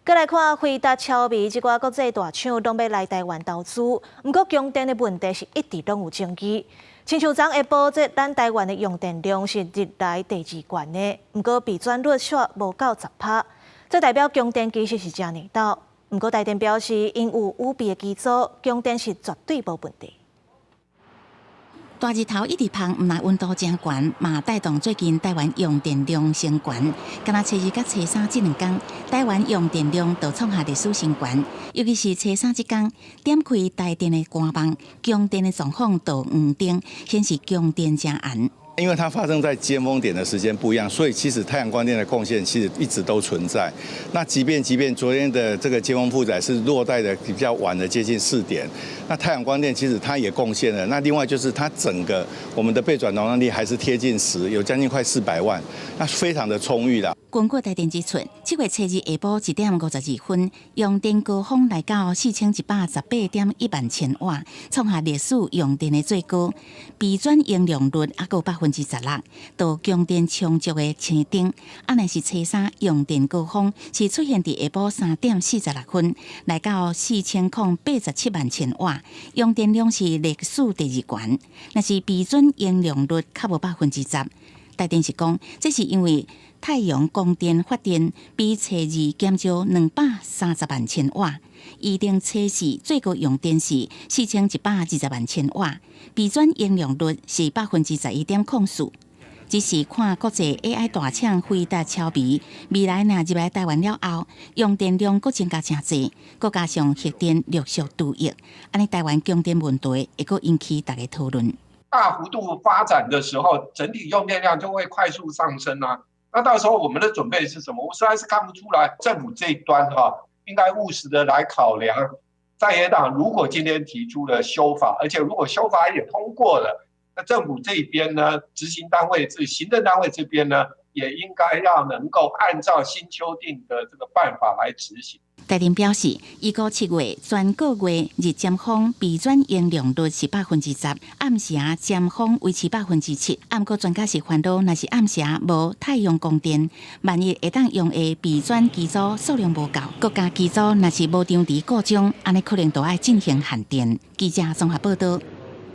閣來看輝達、超微這寡國際大廠攏欲來台灣投資，毋過供電的問題是一直攏有爭議。親像昨下晡，這咱台灣的用電量是歷來第二懸的，毋過備轉率卻無夠10趴，這代表供電其實是誠硬斗。毋過台電表示，𪜶有預備的機組，供電是絕對無問題。大日頭一直芳，毋但溫度誠懸，嘛帶動最近台灣用電量升懸。敢若初二佮初三這兩工，台灣用電量就創下歷史新懸。尤其是初三這工，點開台電的官網，供電的狀況就黃燈，顯示供電誠絚。因為它發生在尖峰點的時間不一樣，所以其實太陽光電的貢獻其實一直都存在。那即便昨天的這個尖峰負載是落在的比較晚的接近4點，那太陽光電其實它也貢獻了。那另外就是它整個我們的備轉容量率還是貼近十，有將近快400萬，那非常的充裕啦。根據台電指出，7月初二下晡1點52分，用電高峰來到4118.1萬千瓦，創下歷史用電的最高。備轉容量率猶閣16%，到供電充足的青燈。啊，若是初三用電高峰是出現佇下晡3點46分，來到4087萬千瓦，用電量是歷史第二懸。若是備轉容量率較無10%。台電是講，這是因為太陽光電發電比初二減少230萬千瓦，預定初四最高用電是4120萬千瓦，備轉容量率是11.04%。只是看國際 AI 大廠輝達、超微，未來若入來台灣了後，用電量閣增加誠濟，閣加上核電陸續除役，按呢台灣供電問題會閣引起大家討論。大幅度發展的時候，整體用電量就會快速上升啊。那到時候我們的準備是什麼？我實在是看不出來。政府這一端哈，應該務實的來考量。在野黨如果今天提出了修法，而且如果修法也通過了，那政府這邊呢，執行單位、這行政單位這邊呢，也應該要能夠按照新修訂的這個辦法來執行。台電表示，預估7月全個月日尖峰備轉容量率是10%，暗時尖峰維持7%。毋過專家是煩惱，若是暗時無太陽光電，萬一會當用的備轉機組數量無夠，國家機組若是無場佇故障，按呢可能都愛進行限電。記者綜合報道。